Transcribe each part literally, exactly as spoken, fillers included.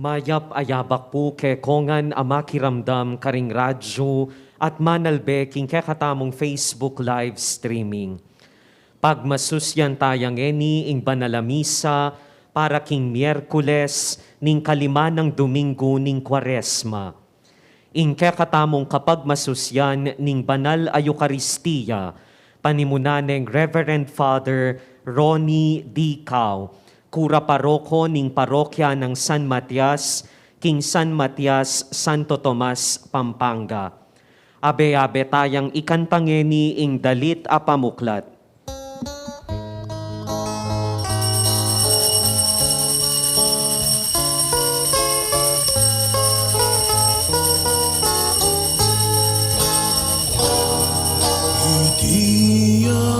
Mayap a yabak pu kekongan a makiramdam karing radyu at manalbe king kekatamung Facebook live streaming. Pagmasusyan taya ngeni ing banal a misa para king Miyerkules ning kalima nang Duminggu ning Kuaresma. Ing kekatamung kapagmasusyan ning banal a Eukaristia, panimunan neng Reverend Father Ronnie D. Cao, kura paroko ning parokya nang San Matias, king San Matias, Santo Tomas, Pampanga. Abe-abe tayang ikanta ngeni ing dalit a pamuklat. Iti ya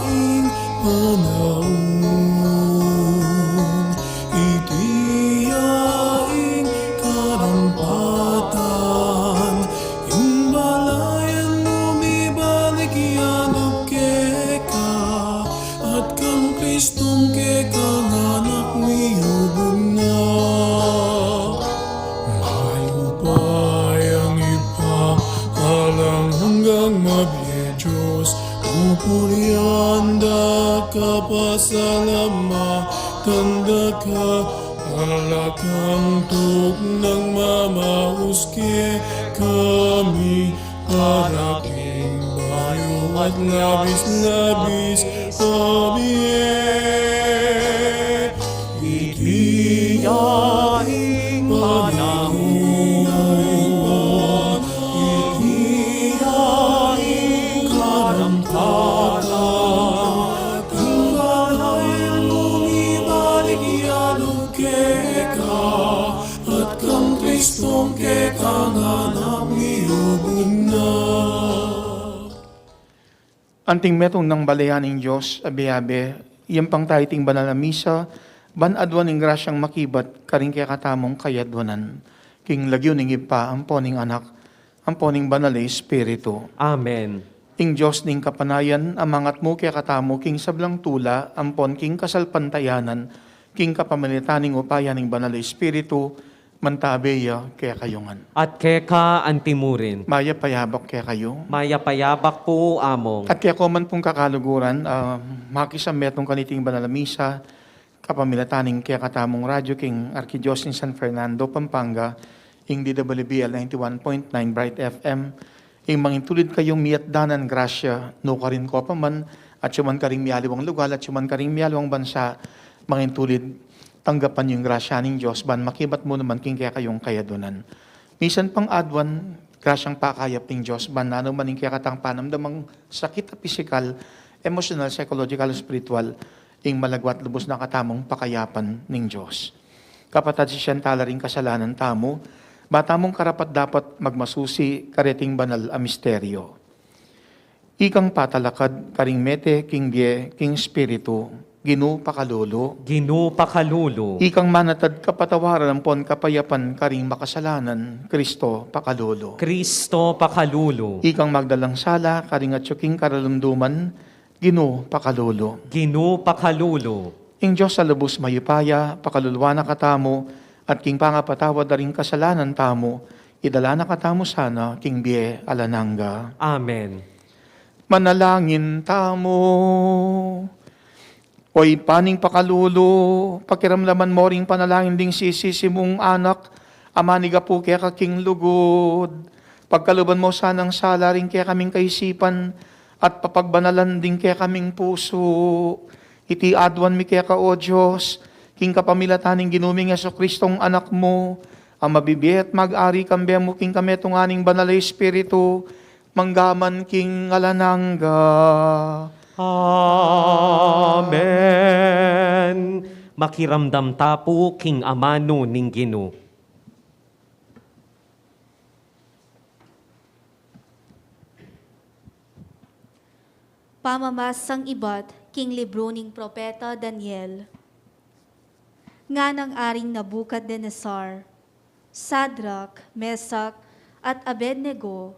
ing panaun, iti ya ing karampatan, ing balayan mu mibalik ya keka, at kang Kristong kekang Anak miyubug na. Mayupayang Ibpa, alang anggang mabie Dios, pupurian da ka, pasalamatan da ka, ala kang tuknang mamaus kekami, para king bayu at labis-labis a bie. Iti ya ing panaun, iti ya ing karampatan, ing balayan mu mibalik ya keka, at kang Kristong kekang Anak miyubug na. Anting metung nang balayan ning Dios, abe-abe, iyampang taya iting banal a misa, ban aduan ing grasyang makibat karing kekatamung kayadwanan. King lagyu ning Ibpa, ampo ning Anak, ampo ning Banal a Espiritu. Amen. Ing Dios ning kapanayan, a mangatmu kekatamu king sablang tula, ampon king kasalpantayanan, king kapamilatan ning upaya ning Banal a Espiritu, mantabe ya kekayu ngan. At keka antimurin. Mayap a yabak kekayu. Mayap a yabak pu, Among. At keko man pung kakaluguran, ah, makisammetung kaniting banal a misa, kapamilatan ning kekatamung radyu king Arkidiocese ning San Fernando, Pampanga, ing D W B L ninety-one point nine Bright F M, ing mangintulid kayung miyatdanan grasya, nukarin ko pa man, atyu man karing mialiwang lugal, atyu man karing mialiwang bansa, mangintulid, tanggapan yu ing grasya ning Dios, ban makibat mu naman king kekayung kayadwanan. Misan pang aduan, grasyang pakayap ning Dios, ban nanu man ing kekatang panamdamang sakit a pisikal, emosyonal, psychological, spiritual, ing malagwa at lubus na katamung pakayapan ning Dios. Kapatad, sisian tala ring kasalanan tamu, ba tamung karapat-dapat magmasusi kareting banal a misteryo. Ikang patalakad karing mete king bie king Espiritu, Ginu pakalulu. Ginu pakalulu. Ikang manatad kapatawaran ampon kapayapan karing makasalanan, Kristo pakalulu. Kristo pakalulu. Ikang magdalang sala karing atyu king karalumduman, Ginu pakalulu. Ginu pakalulu. Ing Dios a lubus mayupaya, pakaluluan na katamu, at king pangapatawad da ring kasalanan tamu, idala na katamu sana king bie alang angga. Amen. Manalangin tamu. O Ibpa ning pakalulu, pakiramdaman mo ring panalangin ding sisisi mung anak, a manigapu keka king lugud. Pagkaluban mo sanang sala ring kekaming kaisipan, at papagbanalan ding kekaming pusu. Iti aduan mi keka, O Dios, king kapamilatan ning Ginu ming Jesucristong Anak mu, a mabibie at mag-ari kambe mu king kametungan ning Banal a Espiritu, mangga man king alang angga. Amen. Makiramdam ta pu king amanu ning Ginu. Pamamasang ibat king libru ning propeta Daniel. Nganang Aring Nabucodonosor, Sadrak, Mesak, at Abednego,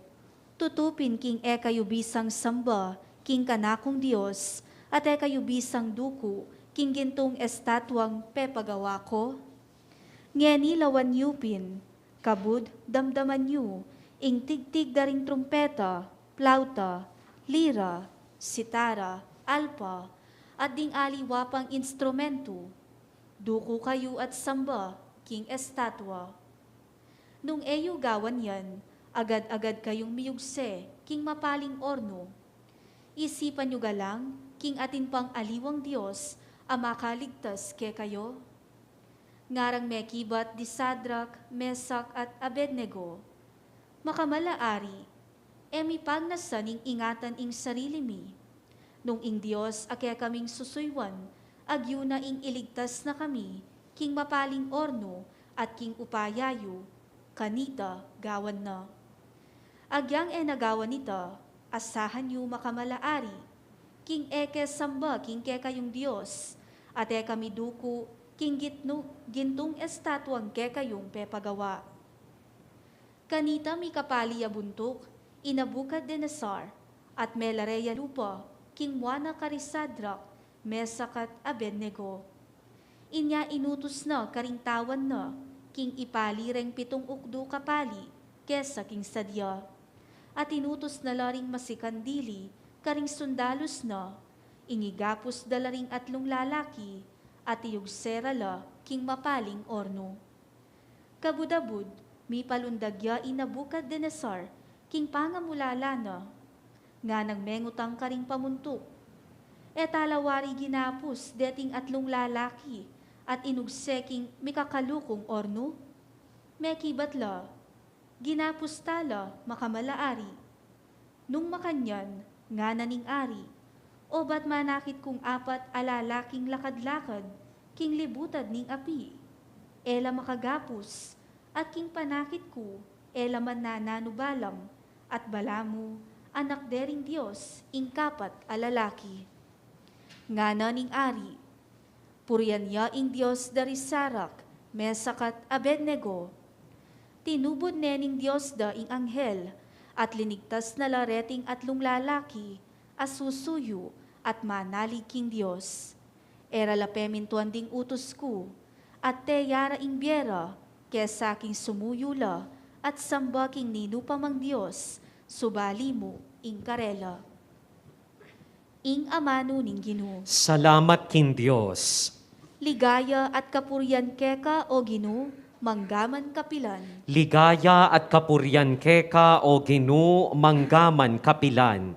tutupin king e kayu bisang samba king kanakung Dios, at e kayu bisang duku king gintung estatuang pepagawa ku? Ngeni lawan yu pin, kabud damdaman yu ing tigtig da ring trumpeta, plauta, lira, sitara, alpa, at ding aliwa pang instrumentu. Duku kayu at samba king estatua. Nung e yu gawan yan, agad-agad kayung miyugse king mapaling ornu. Isipan yu galang king atin pang aliwang dios a makaligtas kekayu? Ngarang mekibat di Sadrak, Mesak, at Abednego, "Makamal a ari, e mi pagnasan ing ingatan ing sarili mi. Nung ing Dios a kekaming susuyuan, agyu na ing iligtas na kami king mapaling ornu at king upaya yu, kanita gawan na. Agyang e na gawan ita, asahan yu, makamal a ari, king e ke samba king kekayung dios, at e kami duku king gitnu-, gintung estatuang kekayung pepagawa." Kanita mikapali ya buntuk i Nabucodonosor, at melare ya lupa king mua na kari Sadrak, Mesak, at Abednego. Inya inutus na karing tawan na king ipali reng pitung ukdu kapali kesa king sadya. At inutus na la ring masikan dili karing sundalus na, ing igapus da la ring atlung lalaki, at iyugse ra la king mapaling ornu. Kabud-abud, mipalundag ya i Nabucodonosor king pangamulala na. Nganang mengutang karing pamuntuk, "E tala wari ginapus deting atlung lalaki at inugse king mikakalukung ornu?" Mekibat la, "Ginapus tala, makamal a ari." Nung makanyan, ngana ning ari, "Obat manakit kung apat a lalaking lakad-lakad king libutad ning api? E la makagapus, at king panakit ku, e la man nananu balang, at balamu anak de ring Dios ing kapat a lalaki." Ngana ning ari, "Purian ya ing Dios da ri Sarak, Mesak, at Abednego." Tinubud ne ning Dios da ing anghel, at linigtas na la reting atlung lalaki a susuyu at manalig king Dios. E ra la pemintuan ding utus ku, at teyara ing bie ra kesa king sumuyu la at samba king ninu pa mang dios, subali mu ing karela. Ing amanu ning Ginu. Salamat king Dios. Ligaya at kapurian keka, o Ginu, mangga man kapilan. Ligaya at kapurian keka, o Ginu, mangga man kapilan.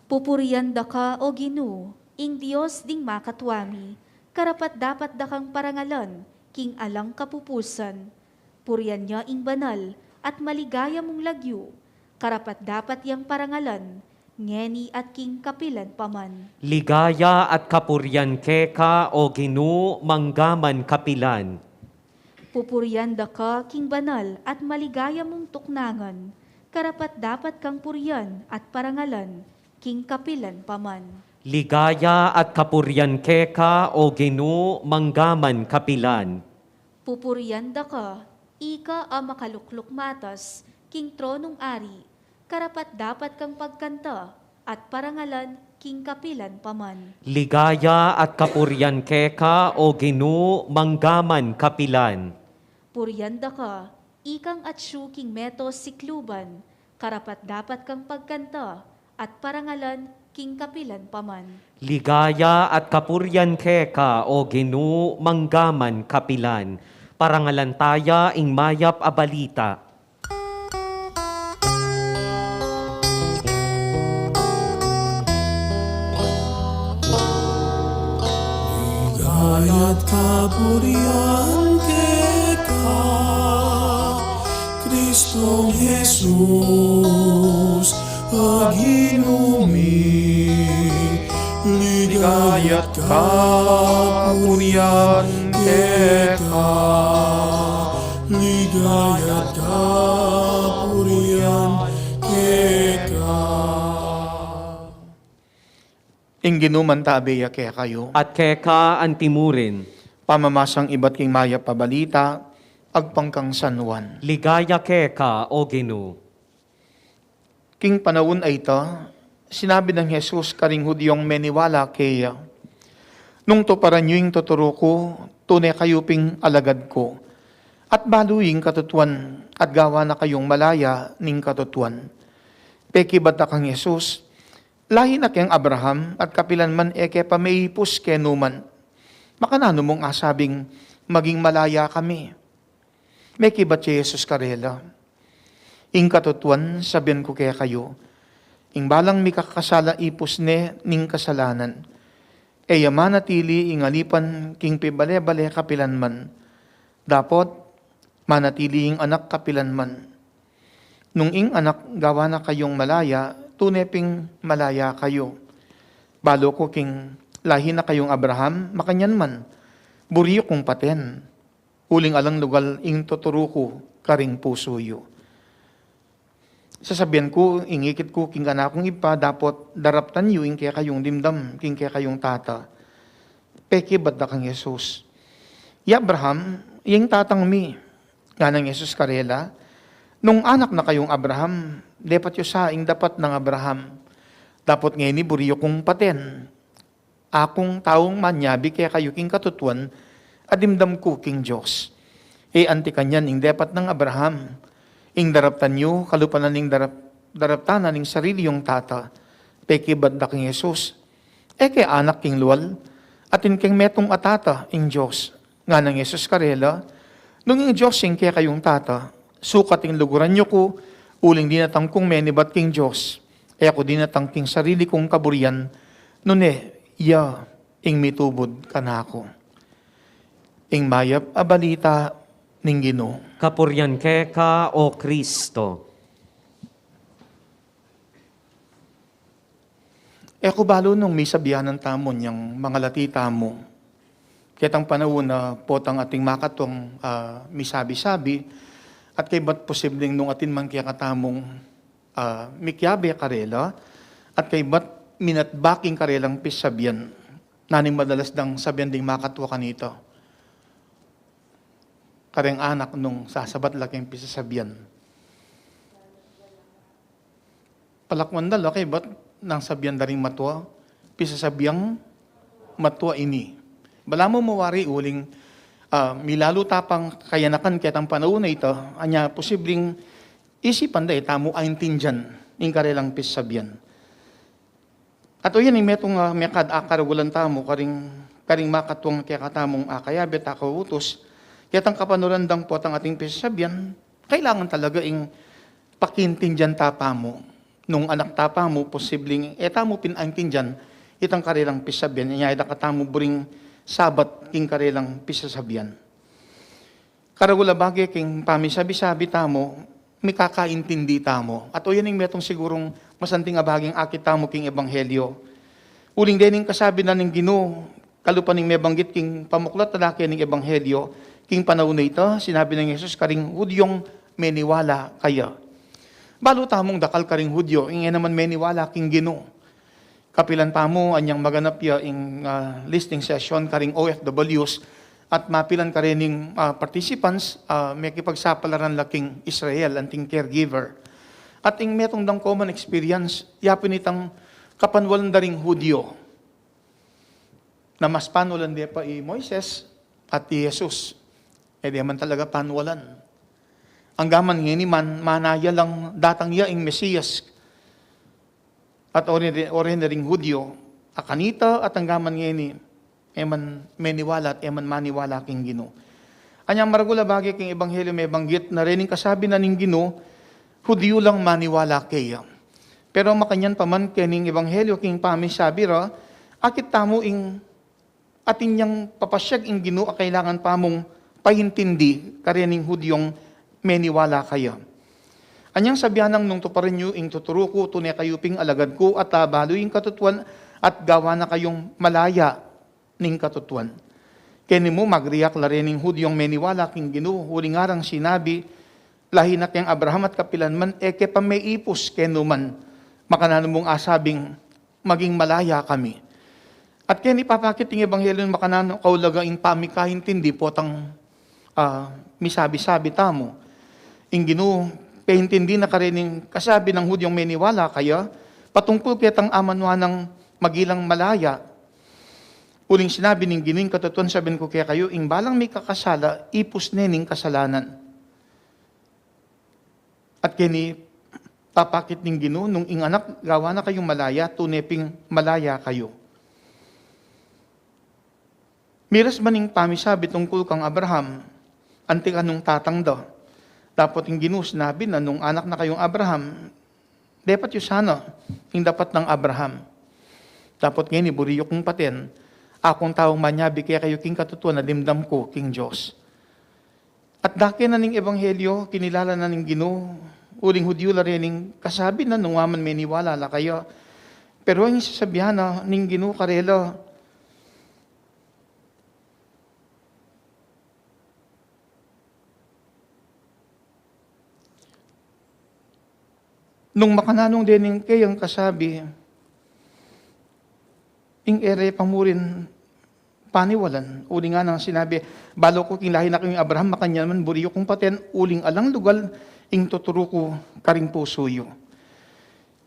Pupurian da ka, o Ginu, ing Dios ding makatua mi, karapat-dapat da kang parangalan king alang kapupusan. Purian ya ing banal at maligaya mung lagyu, karapat-dapat yang parangalan, ngeni at king kapilan pa man. Ligaya at kapurian keka, o Ginu, mangga man kapilan. Pupurian da ka king banal at maligaya mung tuknangan, karapat-dapat kang purian at parangalan, king kapilan pa man. Ligaya at kapurian keka, o Ginu, mangga man kapilan. Pupurian da ka, ika a makalukluk matas king tronung ari, karapat-dapat kang pagkanta at parangalan king kapilan pa man. Ligaya at kapurian keka, o Ginu, mangga man kapilan. Purian da ka, ikang atsu king meto sikluban, karapat-dapat kang pagkanta at parangalan king kapilan pa man. Ligaya at kapurian keka, o Ginu, mangga man kapilan. Parangalan taya ing mayap a balita. Ligaya at kapurian keka, Kristong Jesus, a Ginu mi. Ligaya at kapurian keka, ligaya at kapurian keka. Ing Ginu mantabi ya kekayu. At keka antimurin. Pamamasang ibat king mayap a balita agpang kang San Juan. Ligaya keka, o Ginu. King panaun a ita, sinabi nang Jesus karing Judiong meniwala keya, "Nung tuparan yu ing tuturu ku, tune kayu ping alagad ku. At balu ing katutuan, at gawa na kayung malaya ning katutuan. Pekibat da kang Jesus, lahi na keng Abraham, at kapilan man e ke pa meipus kenu man. Makananu mung asabing, maging malaya kami? Mekibat i Jesus karela, ing katutuan, sabian ku kekayu, ing balang mikakasala ipus ne ning kasalanan, e ya manatili ing alipan king pibale-bale kapilan man, dapot manatili ing Anak kapilan man. Nung ing Anak gawa na kayung malaya, tune ping malaya kayu. Balu ku king lahi na kayung Abraham, makanyan man, buri yu kung paten, uling alang lugal ing tuturu ku karing pusu yu. Sasabian ku ing ikit ku king kanakung Ibpa, dapot daraptan yu ing kekayung dimdam king kekayung tata. Pekibat da kang Jesus, i Abraham, ing tatang mi. Nganang Jesus karela, nung anak na kayung Abraham, depat yu sa ing dapat nang Abraham. Dapot ngeni buri yu kung paten, akung taung manyabi kekayu king katutuan a dimdam ku king Dios. E anti kanyan ing depat nang Abraham, ing daraptan yu, kalupa na ning darap-, daraptan na ning sarili yung tata. Pekibat da king Jesus, e ke anak king lual, atin keng metung a tata ing Dios. Nganang Jesus karela, nung ing Dios ing kekayung tata, sukat ing luguran yu ku, uling dinatang kung menibat king Dios, e ku dinatang king sarili kung kaburian, nune ya ing mitubud kanaku. Ing mayap a balita ning Ginu. Kapurian keka, O Kristo. E ku balu nung misabianan tamu nyang mangalati tamu ketang panaun a potang ating makatuang, ah, misabi-sabi, at kaybat posibleng nung atin man kekatamung, ah, mikiabe karela, at kaybat minatbak ing karelang pisabian. Nanu ing madalas dang sabian ding makatua kanita kareng anak nung sasabat la keng pisasabian? Palakwan da la kaybat nang sabian da ring matua, pisasabiang matua ini. Balamu mawari uling, ah, milalu ta pang kayanakan ketang panaun a ita, anya posibleng isipan da e tamu aintindian ing karelang pisasabian. At o yan ing metung, ah, mekad-akaragulan tamu karing, karing makatuang kekatamung akayabe at akautus, ketang kapanuran dang potang ating pisasabian, kailangan talaga ing pakiintindian ta pamu. Nung anak ta pamu, posibleng e tamu pin aintindian itang karelang pisasabian, inya e da katamu buring sabat king karelang pisasabian. Karagul a bage king pamisabi-sabi tamu, mikakaintindi tamu. At o yan ing metung sigurung masanting a baging akit tamu king ebanghelyo. Uling dening kasabi na ning Ginu, kalupa ning mebanggit king pamuklat a lake ning ebanghelyo, king panaun a ita, sinabi nang Jesus karing Hudyong meniwala kaya. Balu tamung dakal karing Hudyo ing e naman meniwala king Ginu. Kapilan pamu anyang maganap ya ing, ah, listening session karing O F Ws at mapilan karening, ah, participants, ah, mekipagsapalaran la king Israel, anting caregiver. At ing metung dang common experience, yapin itang kapanwalan da ring Hudyo na mas panwalan de pa i Moises at i Jesus. E de man talaga panwalan. Anggaman ngeni man, manaya lang datang ya ing Mesiyas. At ori, ori na ring Hudyo a kanita at anggaman ngeni, e man meniwala at e man maniwala king Ginu. Anyang maragul a bage king ebanghelyo mebanggit na rening kasabi na ning Ginu, Hudyo lang maniwala keya. Pero makanyan pa man kening ebanghelyo king pamisabi ra, akit tamu ing atin yang papasyag ing Ginu a kailangan pamung paintindi karening Hudyong meniwala kaya. Anyang sabian nang nung tuparin yu ing tuturu ku, tune kayu ping alagad ku, at abalu ing katutuan, at gawa na kayung malaya ning katutuan. Keni mu magriak la rening Hudyong meniwala king Ginu, uling arang sinabi, lahi na keng Abraham at kapilan man, e ke pa meipus kenu man, makananu mung asabing, maging malaya kami. At keni papakit ing ebanghelyo makananu kaulaga ing pamikaintindi potang, ah, misabi-sabi tamu. Ing Ginu, paintindi na karening kasabi nang Hudyong meniwala kaya, patungkul ketang amanuan nang magilang malaya. Uling sinabi ning Ginu, ing katutuan sabian ku kekayu, ing balang mikakasala, ipus ne ning kasalanan. At keni papakit ning Ginu, nung ing anak gawa na kayung malaya, tune ping malaya kayu. Miras man ing pamisabi tungkul kang Abraham, anti kanung tatang da. Dapot ing Ginu sinabi na, nung anak na kayung Abraham, depat yu sana ing dapat nang Abraham. Dapot ngeni buri yu kung paten, akung taung manyabi kekayu king katutuan a dimdam ku king Dios. At dake na ning ebanghelyo, kinilala na ning Ginu, uling Judio la rening kasabi na, nung wa man meniwala la kaya. Pero ing sasabian na ning Ginu karela, nung makananu dening keyang kasabi, ing e re pa murin paniwalan, uling nganang sinabi, balu ku king lahi na kayung Abraham, makanyan man buri yu kung paten, uling alang lugal ing tuturu ku karing pusu yu.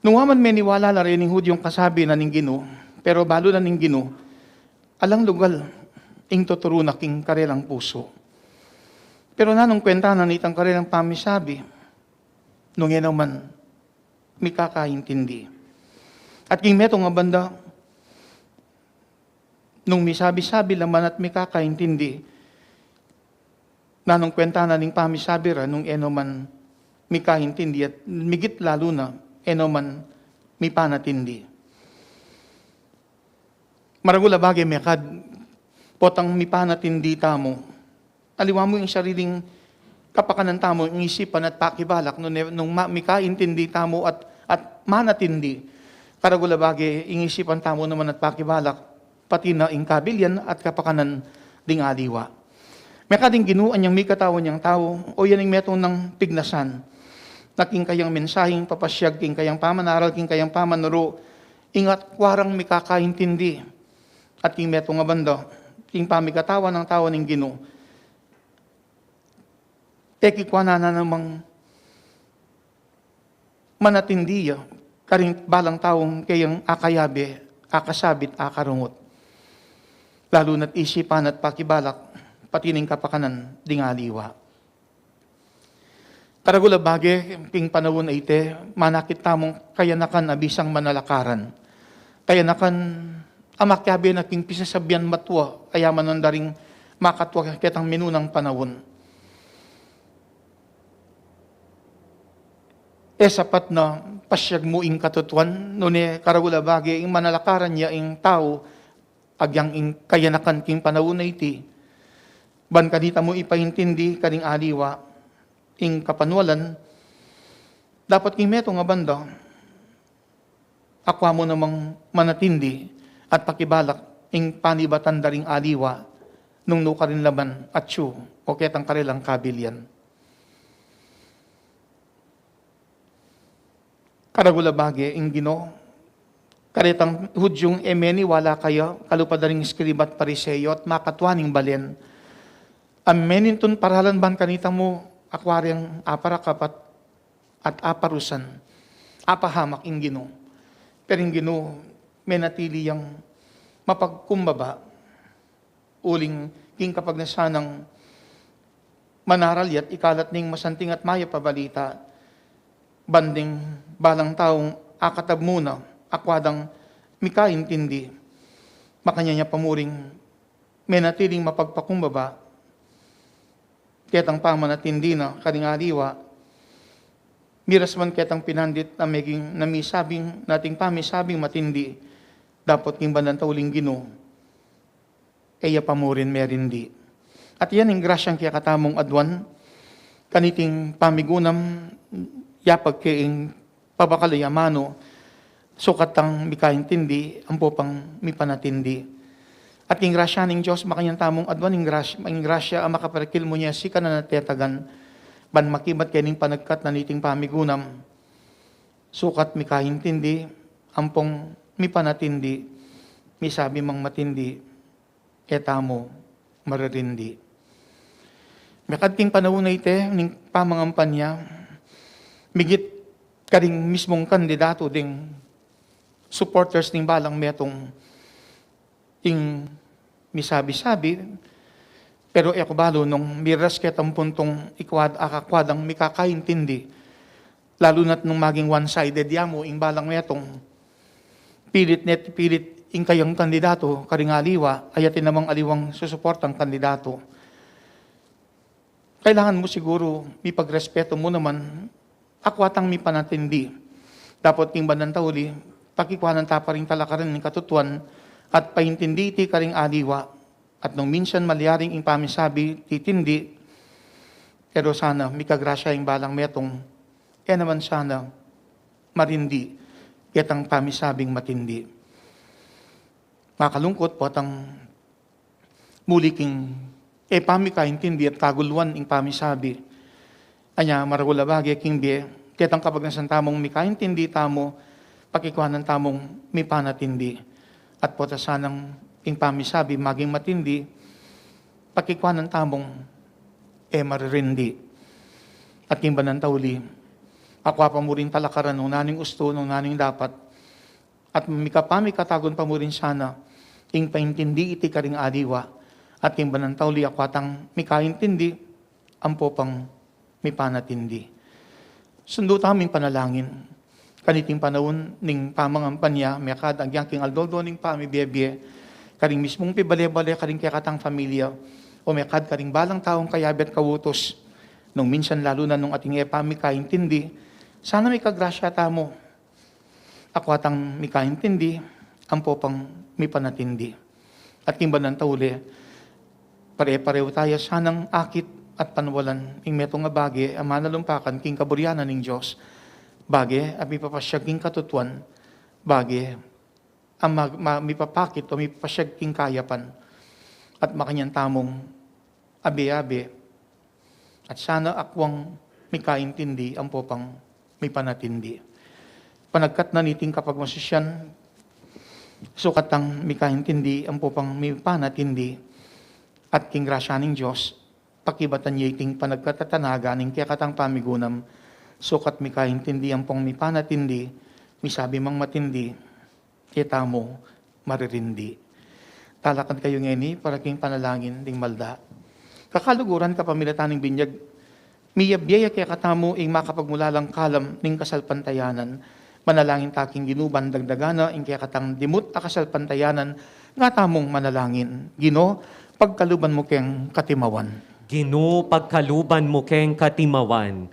Nung wa man meniwala la rening Judiong kasabi na ning Ginu, pero balu na ning Ginu, alang lugal ing tuturu na king karelang pusu. Pero nanung kwenta na nitang karelang pamisabi, nung e naman mikakaintindi. At king metung a banda, nung misabi-sabi la man at mikakaintindi, nanung kwenta na ning pamisabi ra nung e naman mikaintindi at migit lalu na e naman mipanatindi. Maragul a bage mekad, potang mipanatindi tamu, aliwa mu ing sariling kapakanan tamu, ing isipan at pakibalak, nung, nung ma-, mikaintindi tamu at, at manatindi. Karagul a bage, ing isipan tamu naman at pakibalak, pati na ing kabilian at kapakanan ding aliwa. Mekad ing Ginu anyang mikatawan yang tau, o yan ing metung nang pignasan. Na king kayang mensaheng papasiag, king kayang pamanaral, king kayang pamanuru, ingat kwarang mikakaintindi. At king metung a banda, king pamikatawan nang tau ning Ginu, e kikwa na namang manatindi ya karing balang taung keyang akayabe, akasabit, akarungut. Lalu na't isipan at pakibalak, pati ning kapakanan ding aliwa. Karagul a bage, king panaun a iti, manakit tamung kayanakan a bisang manalakaran. Kayanakan a makiabe na king pisasabian matua, a yaman na da ring makatua ketang minunang panaun. E sapat na pasiag mu ing katutuan, nune karagul a bage ing manalakaran ya ing tau, agyang ing kayanakan king panaun a iti. Ban kanita mu ipaintindi karing aliwa ing kapanualan, dapat king metung a banda, akwa mu namang manatindi at pakibalak ing panibatan da ring aliwa nung nukarin laman atyu o ketang karelang kabilian. Karagul a bage ing Ginu, karetang Hudyung e meniwala kaya, kalupa da ring eskriba at Pariseo at makatua ning balen. A menintun paralan ban kanita mu, akwa reng aparakapat at aparusan, apahamak ing Ginu. Pero ing Ginu, menatili yang mapagkumbaba, uling king kapagnasan nang manaral ya't ikalat ning masanting at mayap a balita, ban ding balang taung akatab mu na, akwa dang mikaintindi, makanyan ya pa mu ring menatiling mapagpakumbaba, ketang pamanatindi na karing aliwa, miras man ketang pinandit a meging namisabing, nating pamisabing matindi, dapot king bandang tauling Ginu, e ya pa mu rin merindi. At yan ing grasyang kekatamung aduan, kaniting pamigunam, yapag ke ing pabakal ya manu, sukat tang mikaintindi, ampo pang mipanatindi. At king grasya ning Dios, makanyan tamung aduan ing gras-, ing grasya a makaparikil mu nia sikanan at tetagan, ban makibat kening panagkat na niting pamigunam, sukat mikaintindi, ampong mipanatindi, misabi mang matindi, e tamu mararindi. Mekad king panaun a iti, ning pamangampanya, migit karing mismung kandidatu ding supporters ning balang metung, ing misabi-sabi, pero e ku balu nung miras ketang puntung ikwad-, akakwadang mikakaintindi, lalu na't nung maging one-sided ya mu ing balang metung, pilit ne't pilit ing kayang kandidatu karing aliwa, ay atin namang aliwang susuportang kandidatu. Kailangan mu siguru mipagrespetu mu naman, akwa tang mipanatindi. Dapot king bandang tauli, pakikwanan ta pa ring talakaran ning katutuan at paintindi iti karing aliwa. At nung minsan malyaring ing pamisabi titindi, pero sana mikagrasya ing balang metung, e naman sana marindi ketang pamisabing matindi. Makalungkut, potang muli king e pamikaintindi at kaguluan ing pamisabi. Anya, maragul a bage king bie, ketang kapagnasan tamung mikaintindi tamu, pakikwanan tamung mipanatindi. At pota sanang ing pamisabi maging matindi, pakikwanan tamung e maririndi. At king bandang tauli, akwa pa mu ring talakaran nung nanu ing ustu, nung nanu ing dapat, at mikapamikatagun pa mu rin sana ing paintindi iti karing aliwa, at king bandang tauli akwa tang mikaintindi ampo pang mipanatindi. Sundu tamu ing panalangin. Kaniting panaun ning pamangampanya, mekad agyang king aldo-aldo ning pamibiebie, karing mismung pibale-bale karing kekatang familia, o mekad karing balang taung kayabe at kautus, nung minsan lalu na nung ating e pamikaintindi, sana mikagrasya tamu, akwa tang mikaintindi ampo pang mipanatindi. At king bandang tauli, pare-parehu taya sanang akit at panwalan ing metung a bage a manalumpakan king kaburian ning Dios, bage a mipapasyag king katutuan, bage a ma-, ma-, mipapakit o mipapasyag king kayapan, at makanyan tamung abe-abe, at sana akwang mikaintindi ampo pang mipanatindi. Panagkat na niting kapagmasusyan, sukat tang mikaintindi ampo pang mipanatindi, at king grasya ning Dios, pakibatan ya iting panagkatatanagan ning kekatang pamigunam, sukat mikaintindi ampong mipanatindi, misabi mang matindi, e tamu maririndi. Talakad kayu ngeni para king panalangin ding malda. Kakaluguran, kapamilatan ning binyag, miyabie ya kekatamu ing makapagmulalang kalam ning kasalpantayanan. Manalangin ta king Ginu ban dagdagan na ing kekatang dimut a kasalpantayanan. Nga tamung manalangin. Ginu, pagkaluban mu keng katimawan. Ginu, pagkaluban mu keng katimawan.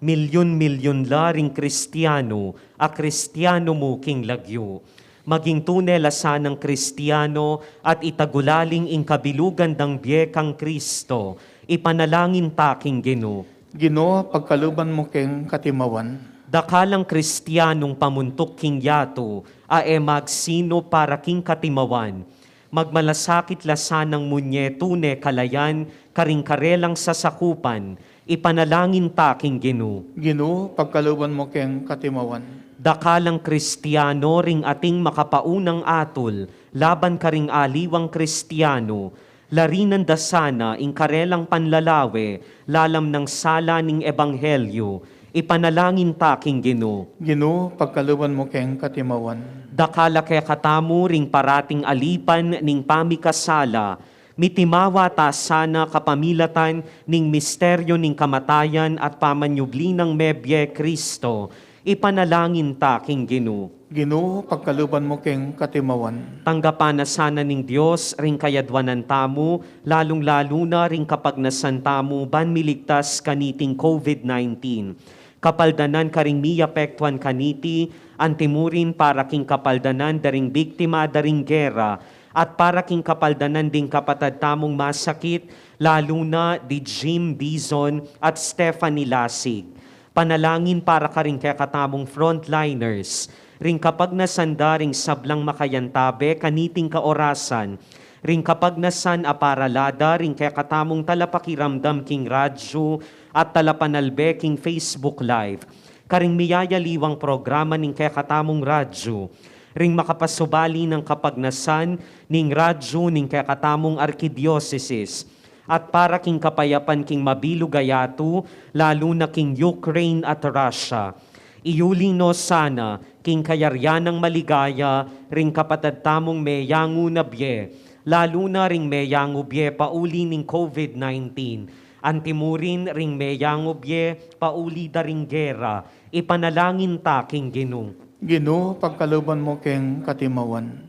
Milyun-milyun la ring Kristiano a Kristiano mu king lagyu. Maging tune la sanang Kristiano at itagulaling ing kabilugan dang bie kang Kristo. Ipanalangin ta king Ginu. Ginu, pagkaluban mu keng katimawan. Dakalang Kristianong pamuntuk king yatu a e magsinu para king katimawan. Magmalasakit la sanang munye tune kalayan karing karelang sasakupan, ipanalangin ta king Ginu. Ginu, pagkaluban mu keng katimawan. Dakalang Kristiano ring ating makapaunang atul laban karing aliwang Kristiano, larinan da sana ing karelang panlalawe lalam nang sala ning ebanghelyu, ipanalangin ta king Ginu. Ginu, pagkaluban mu keng katimawan. Dakal a kekatamu ring parating alipan ning pamikasala, mitimawa ta sana kapamilatan ning misteryu ning kamatayan at pamanyubli nang mebie Kristo, ipanalangin ta king Ginu. Ginu, pagkaluban mu keng katimawan. Tanggapan na sana ning Dios ring kayadwanan tamu, lalung-lalu na ring kapagnasan tamu ban miligtas kaniting COVID nineteen. Kapaldanan karing miapektuan kaniti, antimurin para king kapaldanan da ring biktima da ring gera, at para king kapaldanan ding kapatad tamung masakit, lalu na di Jim Dizon at Stephanie Lasig. Panalangin para karing kekatamung frontliners, ring kapagnasan da ring sablang makayantabe kaniting kaorasan, ring kapagnasan a parala da ring kekatamung talapakiramdam king radyu at talapanalbe king Facebook Live, karing miyayaliwang programa ning kekatamung radyu, ring makapasubali nang kapagnasan ning radyu ning kekatamung arkidiosesis, at para king kapayapan king mabilug a yatu, lalu na king Ukraine at Russia. Iyuli no sana king kayarian nang maligaya ring kapatad tamung meyangu na bie, Lalu na ring meyangub ye pauli ning COVID nineteen. Antimurin ring meyangub ye pauli da ring gera. Ipanalangin ta king Ginu. Ginu, pagkaluban mu keng katimawan.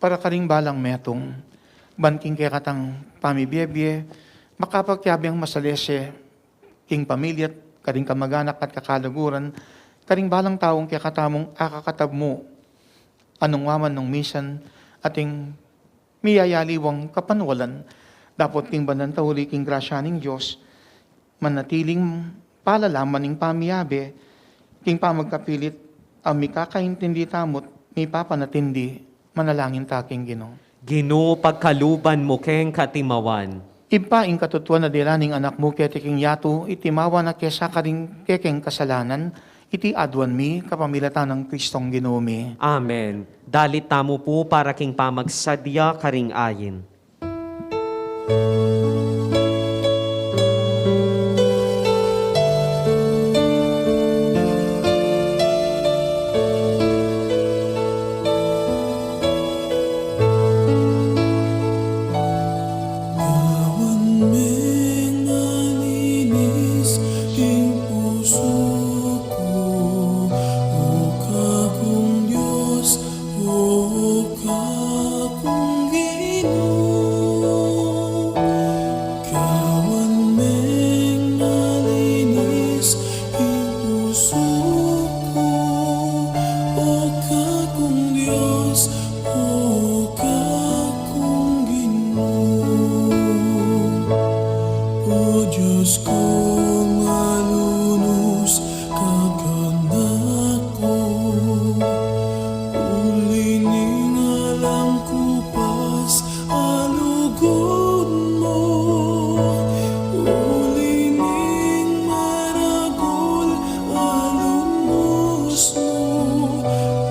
Para karing balang metung, ban king kekatang pamibie-bie, makapakyabing masalese, king pamilya, karing kamaganak at kakaluguran, karing balang taung kekatamung akakatab mu, anung waman nung misan, ating miyayaliwang kapanwalan, dapot king banal tauli king grasya ning Dios, manatiling palalaman ning pamiyabe, king pamagkapilit, a mikakaintindi tamut, mipapanatindi, manalangin ta king Ginu. Ginu, pagkaluban mu keng katimawan. Ibpa, ing katutuan a dila ning Anak mu keti king yatu, itimawa na kesa karing kekeng kasalanan, iti aduan mi, kapamilatan nang Kristong Ginu mi. Amen. Dalit tamu pu para king pamagsadya karing ayin. Gawan meng malinis ing pusu ku, O kakung Dios, O kakung Ginu. Gawan meng malinis ing pusu ku, O kakung Dios, O kakung Ginu. O Dios kung malunus, kakanak ku, uli ning alang ku pas a lugud mu, uli ning maragul a lunus mu,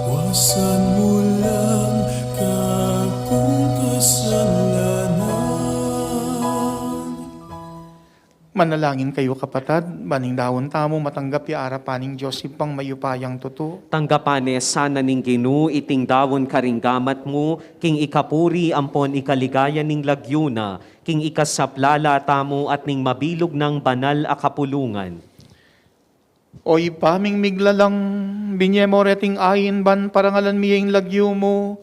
wasan mu lang kakung kasalanan. Manalangin kayu, kapatad, ban ing daun tamu matanggap ya arapan ning Dios Ibpang mayupayang tutu. Tanggapan ne sana ning Ginu iting daun karing gamat mu, king ikapuri ampon ikaligaya ning lagyu na, king ikasaplala tamu at ning mabilug nang banal a kapulungan. O Ibpa ming miglalang, binye mu reting ain ban parangalan mi ing lagyu mu.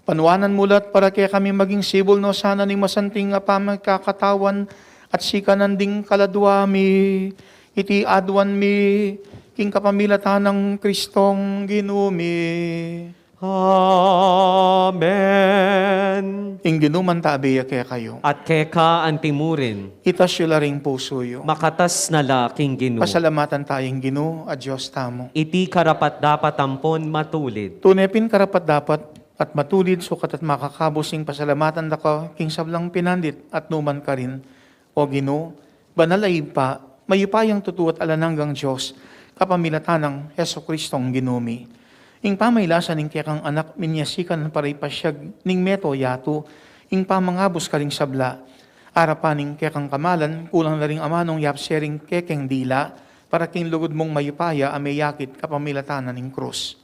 Panuanan mu la at para kekami maging sibul no sana ning masanting a pamagkakatawan at sikanan ding kaladua mi. Iti aduan mi king kapamilatan nang Kristong Ginu mi. Amen. Ing Ginu mantabi ya kekayu. At keka antimurin. Itas yu la ring pusu yu. Makatas na la king Ginu. Pasalamatan taya ing Ginu a Dios tamu. Iti karapat-dapat ampon matulid. Tune pin karapat-dapat at matulid, sukat at makakabus ing pasalamatan da ka king sablang pinandit at numan karin, O Ginu, banal a Ibpa, mayupayang tutu at alang anggang Dios, kapamilatan nang Jesucristong Ginu mi. Ing pamailasan ning kekang Anak, minyasikan para ipasyag ning meto yatu, ing pamangabus karing sabla. Arapan ning kekang kamalan, kulang na ring amanung yapse ring kekeng dila, para king lugud mung mayupaya a meyakit kapamilatan na ning krus.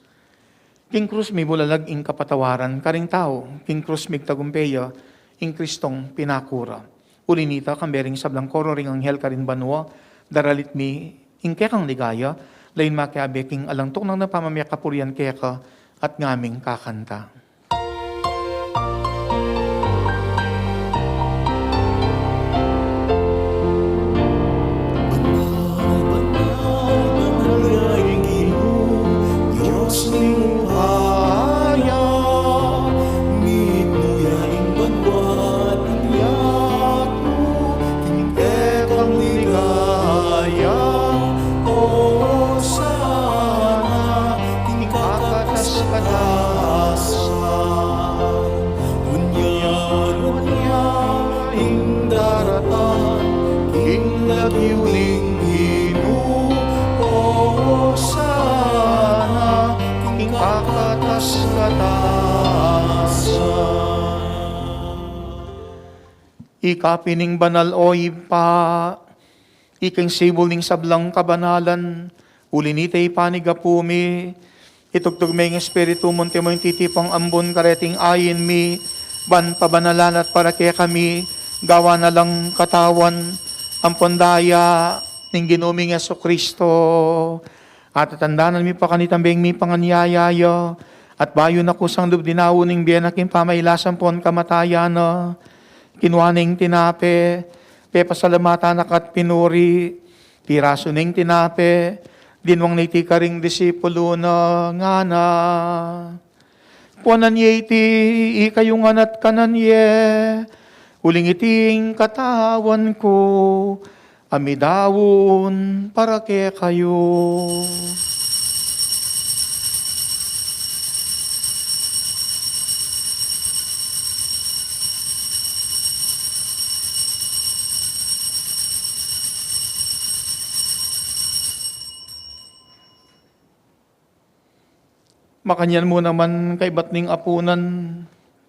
King krus mibulalag ing kapatawaran karing tau, king krus migtagumpe ya ing Kristong pinakura. Uli nita, kambe ring sablang koro ring anghel karin banua, daralit mi ing kekang ligaya, lain makiabe king alang tuknang na pamamie kapurian keka at ngaming kakanta. King kakatas-katasan, unyang, unyang ing daratang king lagyu ning Ginu, Osana, king kakatas-katasan. Ika pin ing banal, o Ibpa, ika ing sibul ning sablang kabanalan, uli nita ipanyawad mu mi, itugtug me ing Espiritu mu anti mo ing titipang ambun kareting ain mi, ban pabanalan at para kekami, gawa na lang katawan ampon daya ning Ginu ming Jesucristo. At tatandanan mi pa kanita ing mipanganyaya ya, at bayu na kusang lub dinaun ing bie na king pamailas ampon kamatayan na, kinua ne ing tinape, pepasalamatan na ka at pinuri, pirasu ne ing tinape, dinwang na iti karing disipulu na, ngana: Kuanan ye iti, ikayu ngan at kanan ye, uling iti ing katawan ku, a midaun para kekayu. Makanyan mu naman kaybat ning apunan,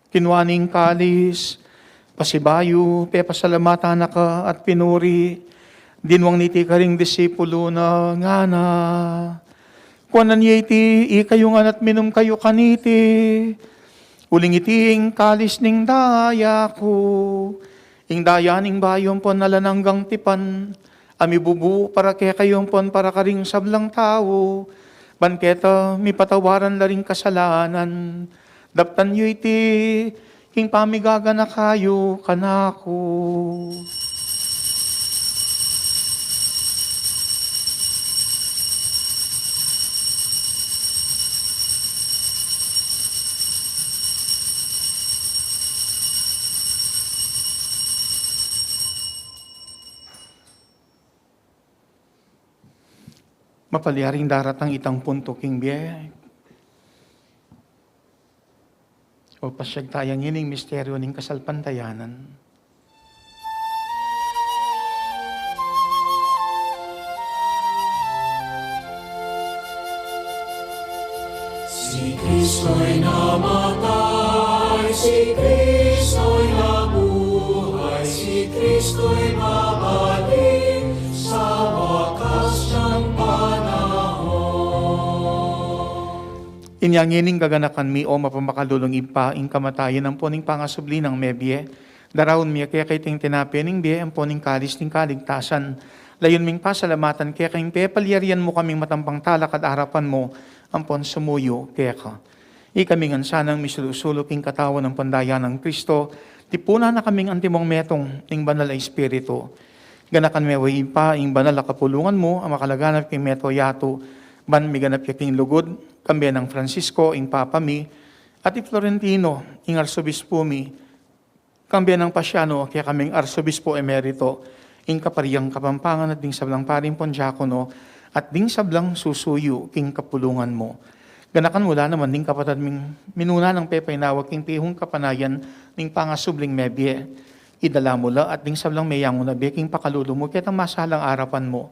kinua ne ing kalis, pasibayu, pepasalamatan na ka at pinuri, dinwang na iti karing disipulu na, ngana: Kuanan ye iti, ikayu ngan at minum kayu kaniti, uling iti ing kalis ning daya ku, ing daya ning bayu ampon alang anggang tipan, a mibubu para kekayu ampon para karing sablang tau, ban keta mipatawaran la ring kasalanan. Daptan yu iti king pamigaganaka yu kanaku. Mapalyaring daratang itang punto king bie. O, pasyag taya ngeni ing misteryo ning kasalpantayanan. Si Kristo'y namatay, si Kristo'y nabuhay, si Kristo'y babalik sa wakas niyang panahon. Inya ngening gaganakan mi, o mapamakalulung Ibpa, ing kamatayan ampon ing pangasubli nang mebie, daraun mi keka iting tinape ning bie ampon ing kalis ning kaligtasan. Layun ming pasalamatan keka ing pepalyarian mu kaming matampang talakad king arapan mu ampon sumuyu keka. Ikami ngan sanang misulu-sulu king katawan ampon daya nang Kristo, tipunan na kaming antimong metung ning Banal a Espiritu. Ganakan me, o Ibpa, ing banal a kapulungan mu a makalaganap king mabilug a yatu, ban miganap ya king lugud, kambe nang Francisco, ing Papa mi, at i Florentino, ing Arsobispo mi, kambe nang Pasiano, kekaming Arsobispo Emerito, ing Kaparian Kapampangan at ding sablang pari ampon diakono, at ding sablang susuyu king kapulungan mu. Ganakan mu la naman ding kapatad ming minuna nang pepainawa king pihung kapanayan ning pangasubling mebie. Idala mu la at ding sablang meyangu na bie king pakalulu mu ketang masalang arapan mu.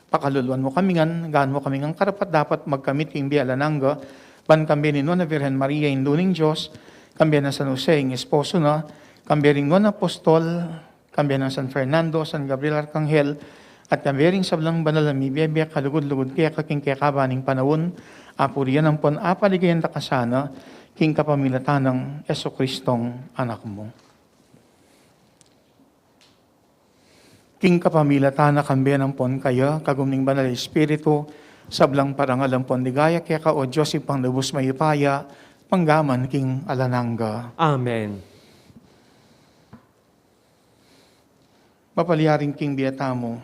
Pakaluluan mu kami ngan, gawan mu kami ngan karapat-dapat magkamit king bie alang angga, ban kambe ning Nuan a Virgen Maria, Indu ning Dios, kambe nang San Jose, ing esposo na, kambe ring nuan a apostol, kambe nang San Fernando, San Gabriel Arkanghel, at kambe ring sablang banal a mibie-bie kalugud-lugud keka king kekaban ning panaun, apurian ampon apaligayan da ka sana, king kapamilatan nang Jesucristong Anak mu. King kapamilatan na, kambe na ampon kaya, kagum ning Banal a Espiritu, sablang parangal ampon ligaya keka, o Dios, Ibpang lubus mayupaya, mangga man king alang angga. Amen. Mapalyaring king bie tamu,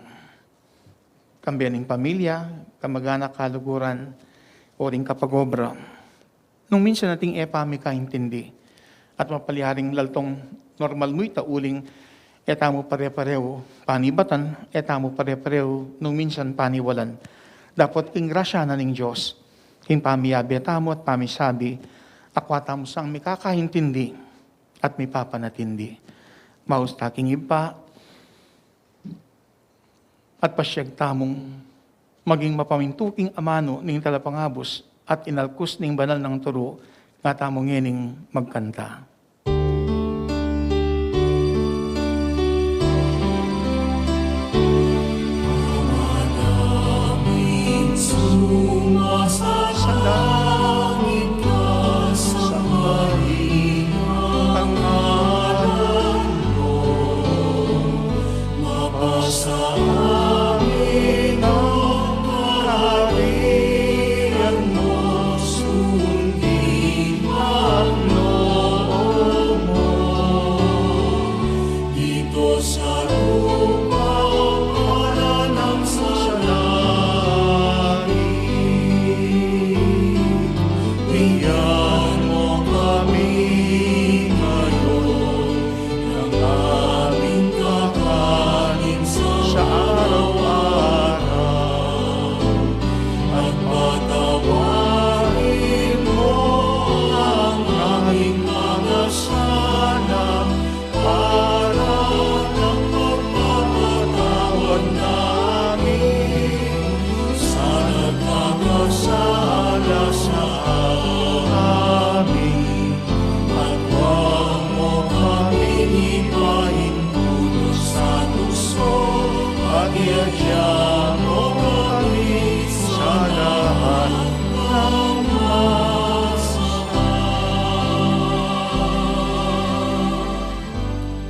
kambe ning pamilya, kamag-anak, kaluguran, o ring kapag-obra. Nung minsan atin e pa mi kaintindi. At mapalyaring laltong normal mu ita uling e tamu pare-parehu panibatan, e tamu pare-parehu nung minsan paniwalan. Dapot king grasya na ning Dios, king pamiyabe tamu at pamisabi, akwa tamu sang mikakaintindi at mipapanatindi. Maus ta king Ibpa, at pasyag tamung maging mapamintu king amanu ning Talapangabus at inalkus ning banal nang turu, nga tamu ngening magkanta.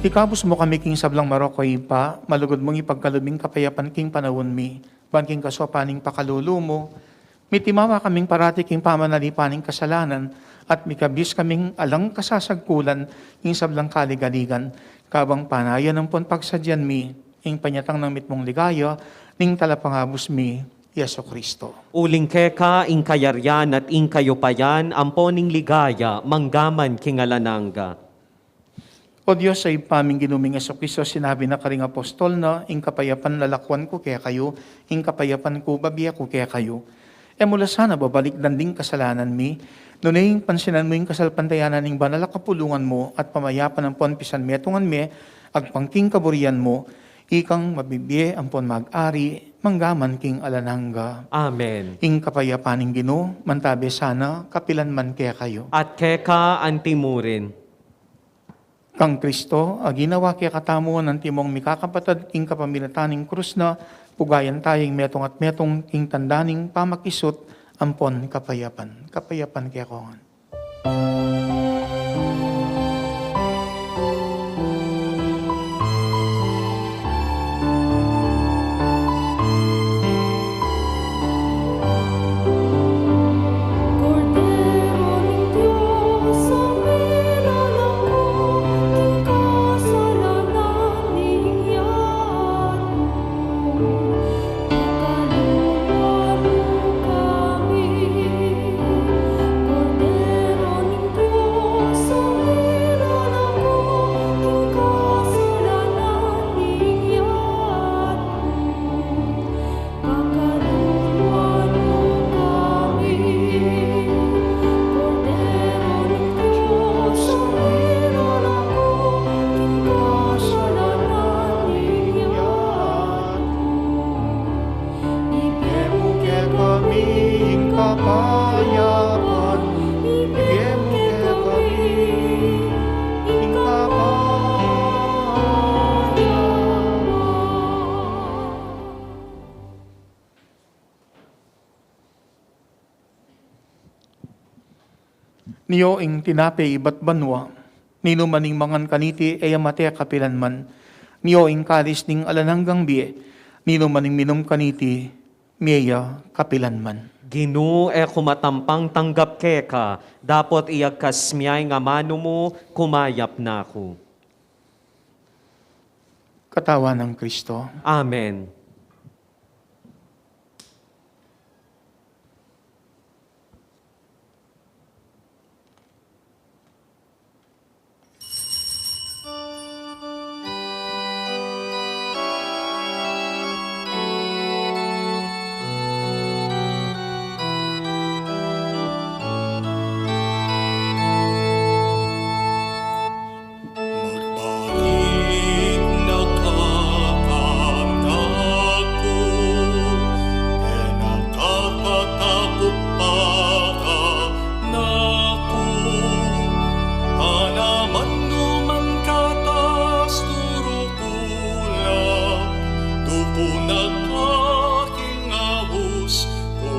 Ikabus mu kami king sablang marok, o Ibpa, malugud mung ipagkalub ing kapayapan king panaun mi, ban king kasaupan ning pakalulu mu, mitimawa kaming parati king pamanalipan ning kasalanan, at mikabus kaming alang kasasagkulan king sablang kaligaligan, kabang panayan ampon pagsadyan mi ing panyatang nang mitmung ligaya ning Talapangabus mi, Jesucristo. Uling keka ing kayarian at ing kayupayan ampon ing ligaya manggaman king alang angga. O Dios, a Ibpa ming Ginu ming Jesucristo, sinabi na karing apostol na, "Ing kapayapan lalakwan ku kekayu, ing kapayapan ku babie ku kekayu." E mu la sana babalikdan ding kasalanan mi, nune ing pansinan mu ing kasalpantayanan ning banal a kapulungan mu at pamayapan ampon pisanmetungan me agpang king kaburian mu, ikang mabibie ampon mag-ari manggaman king alang angga. Amen. Ing kapayapan ning Ginu mantabe sana kapilan man kekayu. At keka antimurin. Kang Kristo, a ginawa kekatamu ngan antimong mikakapatad king kapamilatan ning krus na, pugayan taya ing metung at metung king tanda ning pamakisut ampon kapayapan. Kapayapan kekayu ngan. Ibie mu kekami ing kapayapan, ibie mu kekami ing kapayapan. Nio ing tinape ibat banua, ninuman ing mangan kaniti e ya mate kapilan man. Nio ing kalis ning alang anggang bie, ninuman ing minum kaniti mie ya kapilan man. Ginu, e ku matampang tanggap keka, dapot iyagkas mu ing amanu mu, kumayap na ku. Katawan nang Kristo. Amen. Magbalik na ka kanaku, e na ka tatakup pa kanaku. Tanaman nu man ka tas turu ku la, tuku na ka king aus ku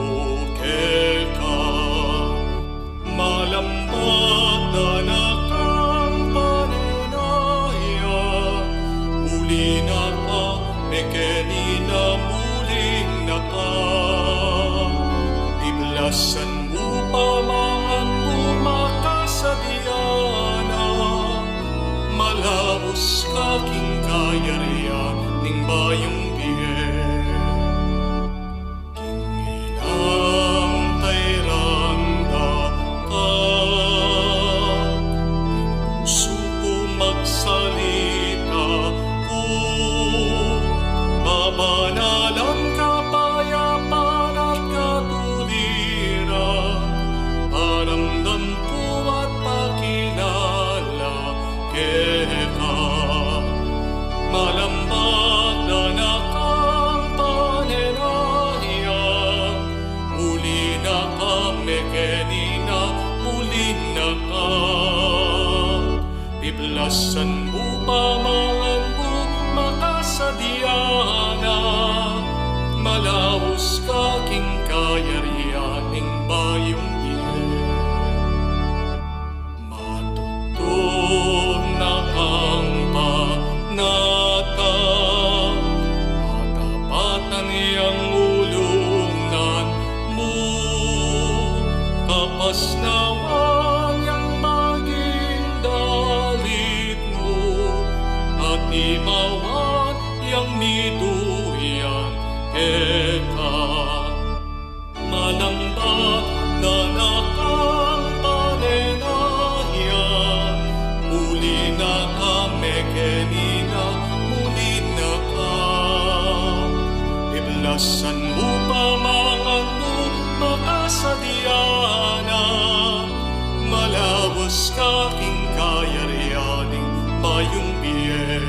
keka. Malambat da na kang panenayan, buli na ka, mekeni na buli na ka. Iblasan mu pa mangan mu makasadya na, malaus ka king kayarian ning bayung bie. King inang tairan da ka, king pusu ku magsalita ku, babanalan kapayapan at katuliran, paramdam ku at pakilala keka. Malambat da na kang panenayan, buli na ka, mekeni na buli na ka. Iblasan mu pa mangan mu makasadya na, malaus ka king kayarian ning bayung bie. Matutu na kang Imawan yang mituyan keka. Manambat na nakang palenaya, muli na ka, mekeni na, muli na ka. Iblasan mu pamangan mu, makasadya na, malawas ka king kayarian ning mayung bie.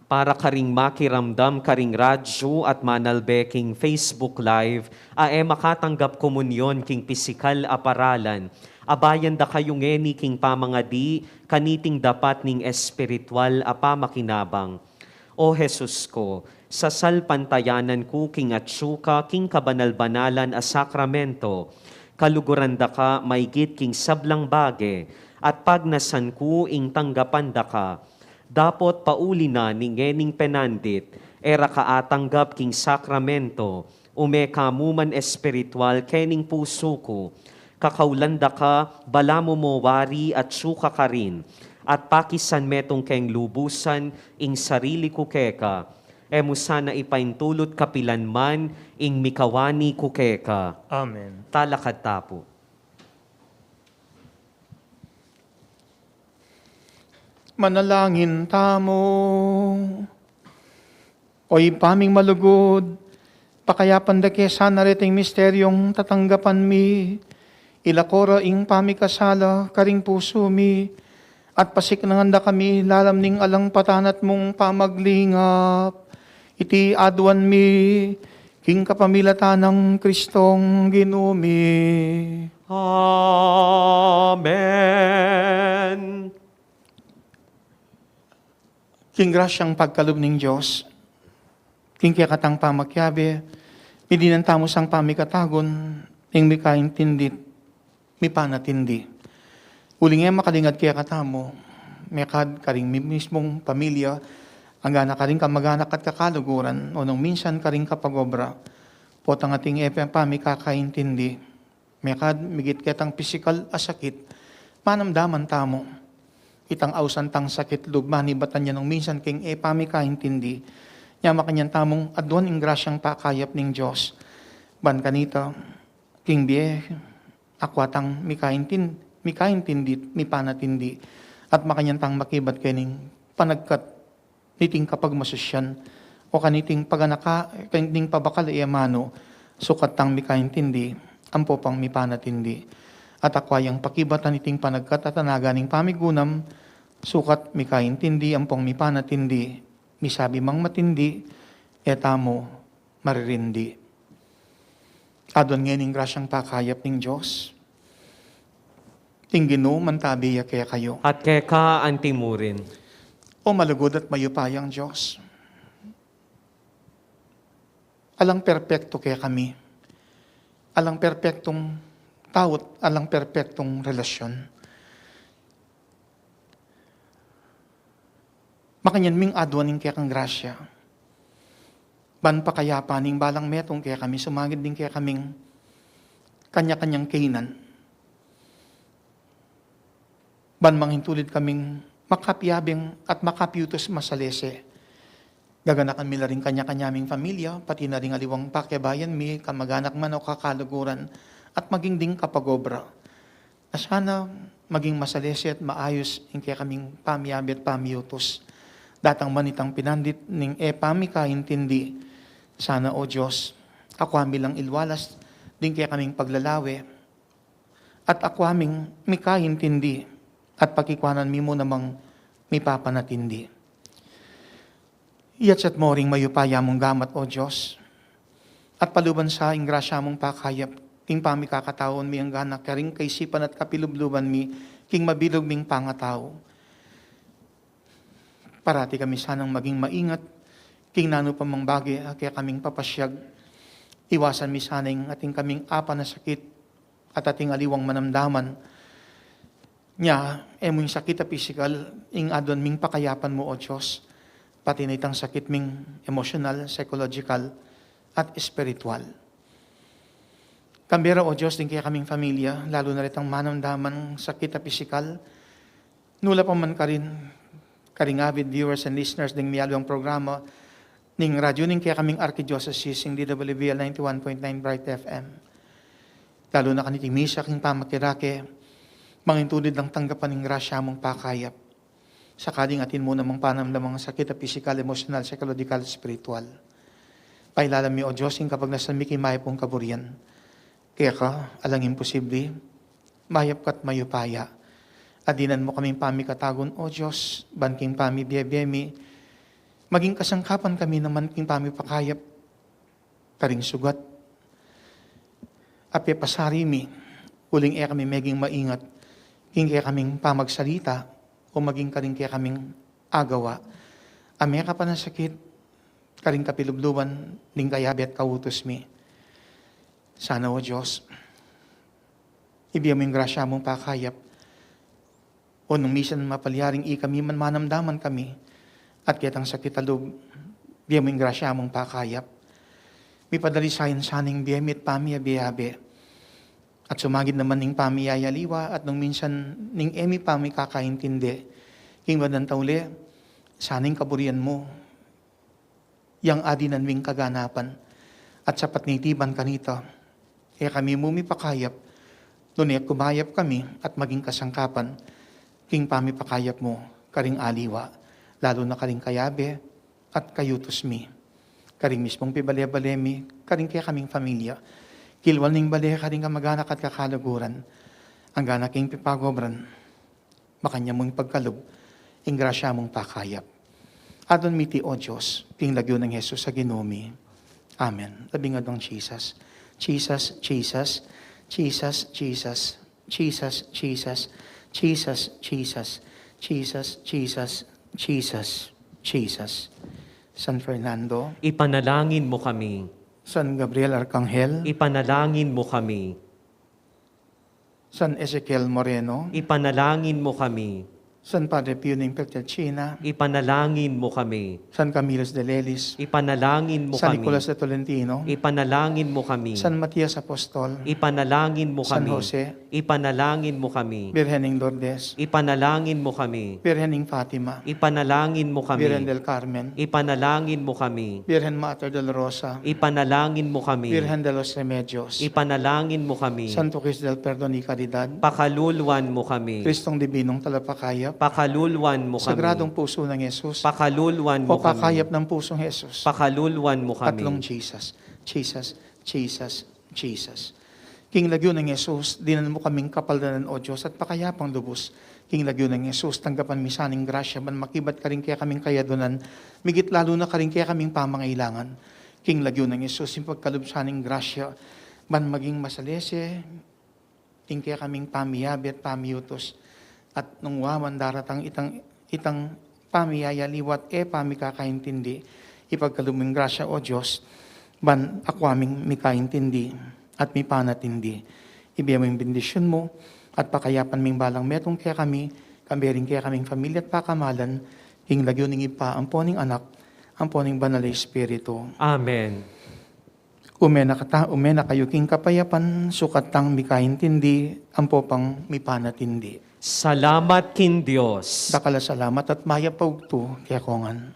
Para karing makiramdam karing radyu at manalbe king Facebook Live, a e makatanggap komunyon king pisikal a paralan, abayan da kayu ngeni king pamangadi kaniting dapat ning espiritual a pamakinabang. O Jesus ku, sasalpantayanan ku king atsu ka king kabanal-banalan a sakramento, kaluguran da ka maygit king sablang bage, at pagnasan ku ing tanggapan da ka. Dapot pauli na ning ngening penandit, e ra ka atanggap king sakramento, ume ka mu man espiritual kening pusu ku. Kakaulan da ka, balamu mo wari atsu ka karin, at pakisan metung keng lubusan ing sarili ku keka. E mu sana ipaintulut kapilan man ing mikawani ku keka. Amen. Talakad ta pu. Manalangin tamu. O Ibpa ming malugud, pakayapan da ke sana reting misteryung tatanggapan mi. Ilako ra ing pamikasala karing pusu mi, at pasiknangan da kami lalam ning alang patanat mung pamaglingap. Iti aduan mi king kapamilatan nang Kristong Ginu mi. Amen. King grasyang pagkalub ning Dios, king kekatang pamakiabe, midinan tamu sang pamikatagun ning mikaintindi, mipanatindi. Uling e makalingad kekatamu, mekad karing mi-, mismung pamilya, anggana karing kamaganak at kakaluguran, o nung minsan karing kapagobra, potang ating e pamikakaintindi. Mekad migit ketang pisikal a sakit, manamdaman tamu itang ausan tang sakit lub, manibatan ya nung minsan king e pamikaintindi. Nya makanyan tamung aduan ing grasyang pakayap ning Dios. Ban kanita, king bie, akwa tang mikaintin-, mikaintindi, mipanatindi. At makanyan tang makibat kening panagkat niting kapagmasusyan, o kaniting paganaka, kaniting pabakal e amanu, sukat tang mikaintindi, ampo pang mipanatindi. At akwa yang pakibatan niting panagkat at anaga ning pamigunam, sukat mikaintindi, ampong mipanatindi, misabi mang matindi, e tamu maririndi. Aduan ngening grasyang pakayap ning Dios. Ing Ginu mantabi ya kekayu. At keka antimurin. O malugud at mayupayang Dios, alang perpektu kekami. Alang perpektung tau't alang perpektung relasyon. Makanyan ming aduan ing kekang grasya. Ban pakayapan ing balang metung kekami, sumagid ding kekaming kanya-kanyang kainan. Ban mangintulid kaming makapiabeng at makapiutus masalese. Gaganakan mi la ring kanya-kanya ming familia, pati na ring aliwang pakiabayan mi, kamaganak man o kakaluguran, at maging ding kapagobra. Na sana maging masalese at maayus ing kekaming pamiabe at pamiutus. Datang man itang pinandit ning e pamikaintindi. Sana, O Dios, akwa mi lang ilwalas ding kekaming paglalawe, at akwa ming mikaintindi, at pakikwanan mi mu namang mipapanatindi. Iyatsat mo ring mayupaya mung gamat, O Dios, at paluban sa ing grasya mung pakayap, king pamikakataun mi anggana karing kaisipan at kapilubluban mi, king mabilug ming pangatau. Parati kami sanang maging maingat king nanu pa mang bage a kekaming papasyag. Iwasan mi sana ing atin kaming apanasakit at ating aliwang manamdaman. Nya, e mu ing sakit a pisikal ing aduan ming pakayapan mu, O Dios, pati na itang sakit ming emosyonal, psychological, at espiritual. Kambe ra, O Dios, ding kekaming familia, lalu na ritang manamdaman sakit a pisikal, Nula pa man karin, karing avid viewers and listeners ding mialuang programa ning radyu ning kekaming Archidiocesis, ing D W V L ninety-one point nine Bright F M. Lalu na kaniting misa king pamakirake, mangintulid lang tanggapan ing grasya mung pakayap. Sakaling atin mu namang panamdamang sakit a pisikal, emosyonal, psychological, espiritual. Pailalam mi, O Diyos, ing kapagnasan mi king mayap mung kaburian. Keka, alang imposible, mayap ka't mayupaya. Adinan mu kaming pamikatagun, O Diyos, ban king pamibiye-biye mi, maging kasangkapan kami naman king pamipakayap karing sugat a pepasari mi, uling e kami meging maingat king kekaming pamagsalita o maging karing kekaming agawa a mekapanasakit karing kapilubluban ning kayabe at kautus mi. Sana, O Diyos, ibie mu ing grasya mung pakayap, o nung misan mapalyaring ikami man manamdaman kami at ketang sakit a lub, bie mu ing grasya mung pakayap. Mipadalisayan sana ing bie mi at pamiyabe-yabe. At sumagid naman ning pamiyayaliwa at nung minsan ning e mi pamikakaintindi, king bandang tauli, sana ing kaburian mu yang adinan ming kaganapan. At sapat niti, ban kanita, e kami mu mipakayap, nune kumayap kami at maging kasangkapan king pamipakayap mu karing aliwa, lalu na karing kayabe at kayutus mi, karing mismung pibale-bale mi karing kekaming familia, kilwan ning bale karing kamag-anak at kakaluguran, anggana king pipagobran makanyan mung pagkalub ing grasya mung pakayap. Aduan mi iti, O Dios, king lagyu nang Jesus a Ginu mi. Amen. Labing adwang Jesus. Jesus, Jesus, Jesus, Jesus, Jesus, Jesus, Jesus, Jesus, Jesus, Jesus, Jesus, Jesus. San Fernando. Ipanalangin mo kami. San Gabriel Arkanghel. Ipanalangin mo kami. San Ezekiel Moreno. Ipanalangin mo kami. San Padre Pio ning Pietrelcina. Ipanalangin mo kami. San Camilo de Lelis. Ipanalangin mo San kami. Nicolas de Tolentino. Ipanalangin mo kami. San Matias Apostol. Ipanalangin mo San kami. Jose. Ipanalangin mo kami. Birhen ning Lourdes. Ipanalangin mo kami. Birhen ning Fatima. Ipanalangin mo kami. Birhen del Carmen. Ipanalangin mo kami. Birhen Mater Dolorosa. Ipanalangin mo kami. Birhen de los Remedios. Ipanalangin mo kami. Santo Cristo del Perdon y Caridad. Pakaluluan mo kami. Kristong Dibinong Talapakayap. Pakaluluan mo kami. Sagradong Puso ng Jesus. Pakaluluan mo kami. O pakayap ng Pusong Jesus. Pakaluluan mo kami. Tatlong Jesus. Jesus, Jesus, Jesus. King lagyu nang Jesus, dinan mu kaming kapaldanan, O Dios, at pakayapang lubus. King lagyu nang Jesus, tanggapan mi sana ing grasya ban makibat karing kekaming kayadunan, migit lalu na karing kekaming pamangailangan. King lagyu nang Jesus, ing pagkalub sana ing grasya ban maging masalese ing kekaming pamiyabe at pamiyutus, at nung wa man daratang itang, itang pamiyayaliwa at e pamikakaintindi, ipagkalub mu ing grasya, O Dios, ban akua ming mikaintindi at mipanatindi. Ibie mu ing bendisyun mu at pakayapan ming balang metung kekami, kambe ring kekaming familia at pakamalan, king lagyu ning Ibpa, ampo ning Anak, ampo ning Banal a Espiritu. Amen. Ume na kata-, ume na kayu king kapayapan, sukat tang mikaintindi, ampo pang mipanatindi. Salamat king Dios. Dakal a salamat at mayap a bugtu kekongan.